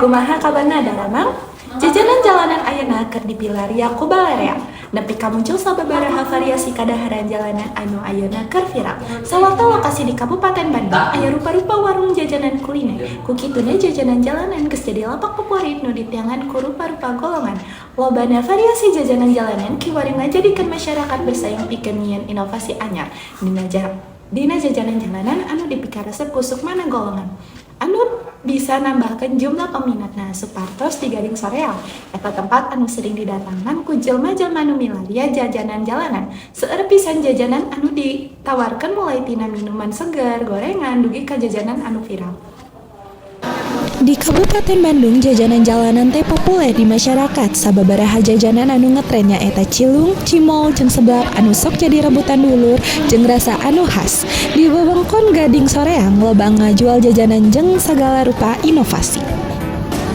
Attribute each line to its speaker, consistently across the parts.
Speaker 1: Kumaha kabarna, daramang? Jajanan jalanan ayeuna keur dipilarian ku balarea. Nepi ka muncul sababaraha variasi kadaharan jalanan anu ayeuna keur viral. Sawarta lokasi di Kabupaten Bandung aya rupa-rupa warung jajanan kuliner. Ku kituna jajanan jalanan geus jadi lapak favorit nu diteangan ku rupa-rupa golongan. Lobana variasi jajanan jalanan kiwari ngajadikeun masyarakat bersaing pikeun nyieun inovasi anyar dina jajanan jalanan anu dipikaresep ku sukmana golongan, anu bisa nambahkeun jumlah peminatna, sapertos di Gading Soreang. Eta tempat anu sering didatangan ku jelma-jelma nu milarian jajanan jalanan. Seueur pisan jajanan anu ditawarkeun, mulai tina minuman segar, gorengan, dugi ka jajanan anu viral. Di Kabupaten Bandung, jajanan jalanan teh populer di masyarakat. Sababaraha jajanan anu ngetren nyaeta cilung, cimol, jeung seblak anu sok jadi rebutan dulur jeung rasa anu khas. Di wewengkon Gading Soreang loba ngajual jajanan jeung sagala rupa inovasi.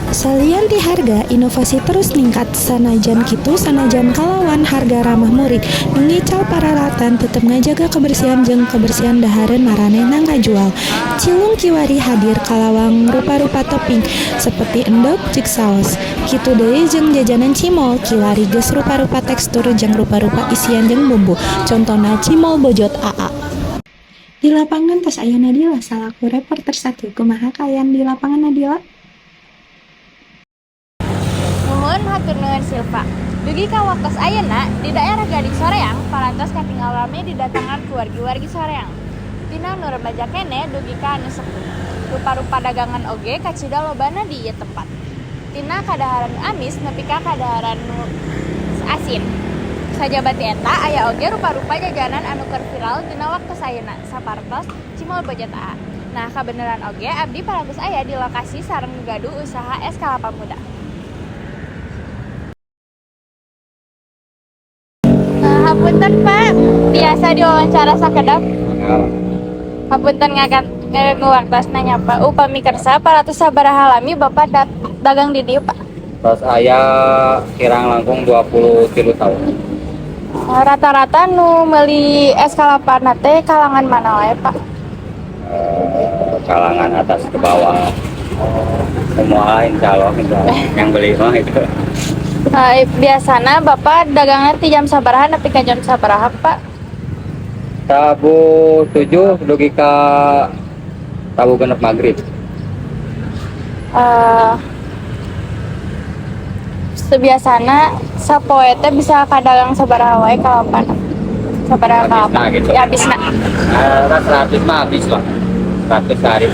Speaker 1: Salian ti harga, inovasi terus ningkat. Sanajan kitu, sanajan kalawan harga ramah murid, nu ngical paralatan tetep ngajaga kebersihan jeung kebersihan dahareun maranehna ngajual. Cilung kiwari hadir kalawan rupa-rupa topping seperti endog jeung saos. Kitu deui jeung jajanan cimol, kiwari geus rupa-rupa tekstur jeung rupa-rupa isian jeung bumbu. Contona cimol bojot AA. Di lapangan tos aya Nadila salaku reporter 1. Kumaha kaayaan di lapangan, Nadila?
Speaker 2: Nuhun, hatur nuhun, Silva. Dugi ka waktos ayeuna di daerah Gading Soreang parantos katinggal rame didatangan ku wargi-wargi Soreang. Tina nu remaja keneh dugi ka anu sepuh. Rupa-rupa dagangan oge kacida lobana di ieu tempat. Tina kadaharan nu amis nepi ka kadaharan nu asin. Sajaba ti eta, aya oge rupa-rupa jajanan anu keur viral dina waktos ayeuna, sapartos cimol bojot AA. Nah, kabeneran oge abdi parantos aya di lokasi sareng nu gaduh usaha es kalapa muda. Hapunten, Pak, biasa diwawancara sakedap? Hapunten ngaganggu waktosna nya, Pak. Upami kersa, parantos sabaraha lami Bapak dagang di dieu, Pak?
Speaker 3: Tos aya kirang langkung 23 tahun.
Speaker 2: Rata-rata nu meuli es kalapa teh kalangan mana wae, Pak?
Speaker 3: Kalangan atas ke bawah. Semua, insya Allah, insya Allah. Yang beli mah itu.
Speaker 2: Biasana Bapak dagangna ti jam sabaraha nepi ka jam sabaraha, Pak?
Speaker 3: Tabuh 7 dugi ka tabuh 6 maghrib.
Speaker 2: Sebiasana sapoe teh bisa kadagang sabaraha wae kalapana? Sabaraha
Speaker 3: Habisna
Speaker 2: kalapa?
Speaker 3: Gitu.
Speaker 2: Ya, habisna.
Speaker 3: Nah, 100 mah habis lah. 100 sehari.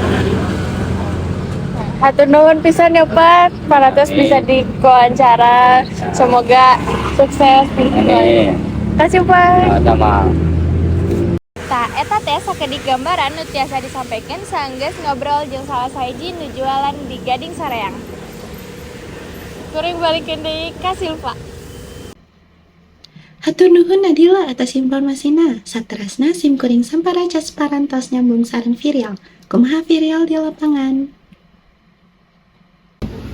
Speaker 2: Hatur nuhun pisan ya, Pak, parantos
Speaker 3: Amin.
Speaker 2: Bisa diwawancara. Semoga sukses.
Speaker 3: Amin.
Speaker 2: Kasih, Pak.
Speaker 3: Sama.
Speaker 2: Tah, eta teh sakedik gambaran nu tiasa disampaikan sanggeus ngobrol jeung salah sahiji nu jualan di Gading Soreang. Kuring balikeun deui ka Silva.
Speaker 1: Hatur nuhun, Nadila, atas informasina. Saterasna sim kuring Samparacas parantos nyambung sareng Virial. Kumaha Virial di lapangan?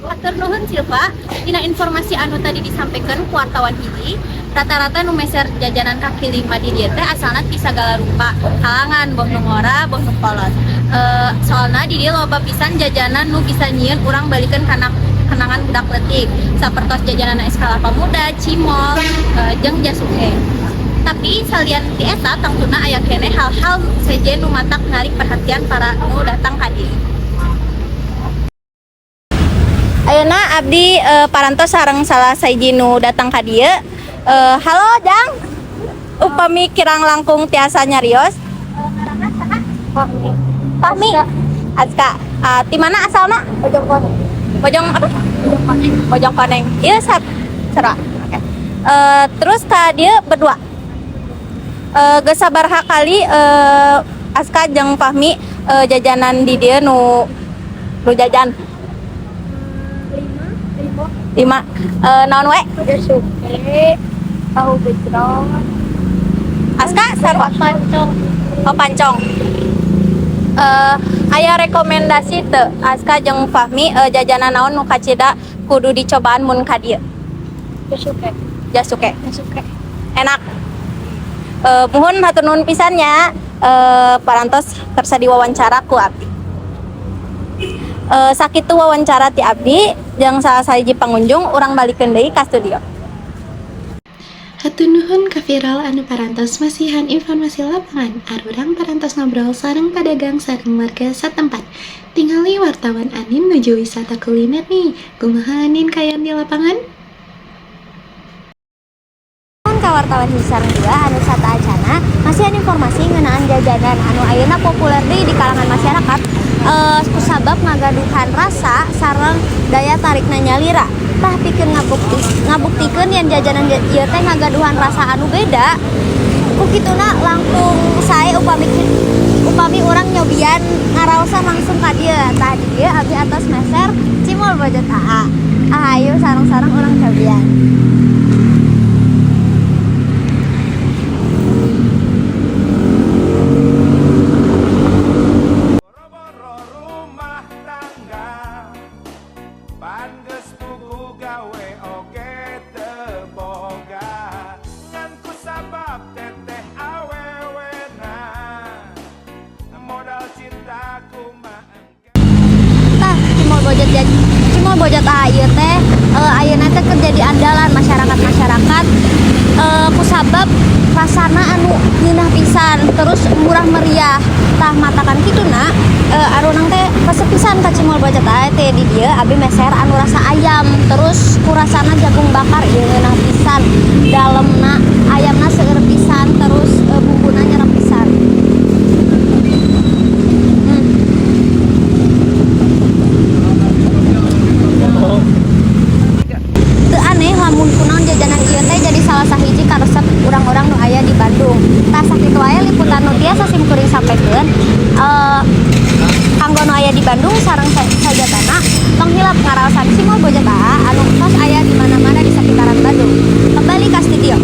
Speaker 4: Hatur nuhun, Silva. Dina informasi anu tadi disampaikan ku wartawan hiji, rata-rata nu meser jajanan kaki lima di dieu teh asalna ti sagala rupa kalangan, boh nu ngora boh nu kolot. Soalna di dieu loba pisan jajanan nu bisa nyieun urang balikeun kana kenangan budak leutik, sapertos jajanan es kalapa muda, cimol, jeung jasuke. Tapi salian ti eta, tangtuna aya keneh hal-hal sejen nu matak narik perhatian para nu datang ka dieu. Ayeuna abdi parantos sareng salah sahiji nu datang ka dieu. Halo, Jang. Upami kirang langkung tiasa nyarios. Fahmi. Fahmi. Azka. Ti mana asalna? Bojong Koneng. Bojong apa? Bojong Koneng. Bojong Koneng. Ieu sat Sera. Oke. Terus ka dieu berdua. Geus sabaraha kali Azka jeung Fahmi jajanan di dieu nu jajan? Lima. Naon we?
Speaker 2: Jasuke, tahu gejrot,
Speaker 4: Aska sarua?
Speaker 2: Pancong.
Speaker 4: Oh, pancong. Aya rekomendasi teu Aska jeung Fahmi, jajanan naon nu kacida kudu dicobaan mun ka dieu?
Speaker 2: Jasuke.
Speaker 4: Jasuke.
Speaker 2: Jasuke.
Speaker 4: Enak. Muhun, hatur nuhun pisan nya, parantos kersa diwawancara ku abdi. Sakitu wawancara ti abdi jeung salah sahiji pengunjung, urang balikeun deui ka studio.
Speaker 1: Hatur nuhun ka Viral anu parantos masihan informasi lapangan. Arurang parantos ngobrol sareng pedagang sareng warga satempat. Tingali wartawan Anin nuju wisata kuliner nih. Kumaha Anin kaayaan di lapangan?
Speaker 4: Ka wartawan hiji sareng dua anu sateuacana masihan informasi ngeunaan jajanan anu ayeuna populer deui di kalangan masyarakat kusabab ngagaduhan rasa sareng daya tarikna nyalira. Tah, pikeun ngabuktikeun yen jajanan ieu teh ngagaduhan rasa anu beda, ku kituna langkung sae upami upami urang nyobian ngaraosan langsung ka dieu. Tah, di dieu abdi atos meser cimol bojot AA. Ah, ayo sareng-sareng urang cobian.
Speaker 5: Boro-boro rumah tangga pan geus puguh gawe oge teu boga ngan ku sabab teteh awewena modal cinta kumaha.
Speaker 4: Tah, cimol bojot AA ieu teh ayeuna teh keur jadi andalan masyarakat-masyarakat kusabab rasana anu ngeunah pisan terus murah meriah. Tah, matakan kituna arurang teh resep pisan ka cimol bojot AA teh. Di dieu abi meser anu rasa ayam, terus ku rasana jagung bakar. Ieu ngeunah pisan, dalemna ayamna seueur pisan, terus bumbuna nyerep pisan. Teu aneh lamun kunaon jajanan ieu teh jadi salah sahiji karesep urang-urang nu aya di Bandung. Tah, sakitu wae liputan nu tiasa sim kuring sampaikeun. Kanggo nu aya di Bandung sareng sajatana, tong hilap ngaraosan cimol bojot AA anu tos aya di mana-mana di sekitaran Bandung. Kembali ke studio.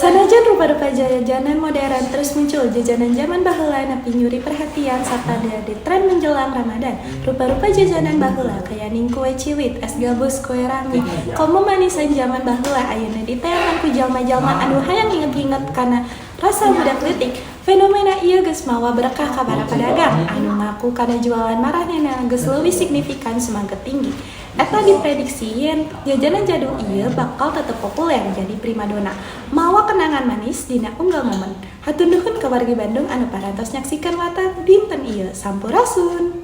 Speaker 1: Sanajan rupa-rupa jajanan modern terus muncul, jajanan zaman baheula nepi nyuri perhatian serta jadi tren menjelang Ramadan. Rupa-rupa jajanan baheula kayaning kue ciwit, es gabus, kue rangi, komo manisan zaman baheula ayeuna diteangan ku jalma-jalma anu hayang inget-inget kana rasa budak leutik. Fenomena ieu geus mawa berkah ka para pedagang anu ngaku kana jualan maranehna geus leuwih signifikan semaget tinggi. Eta diprediksi yen jajanan jadul ieu bakal tetep populer jadi primadona. Mawa kenangan manis dina unggal momen. Hatur nuhun ka wargi Bandung anu parantos nyaksikan warta dinten ieu. Sampurasun.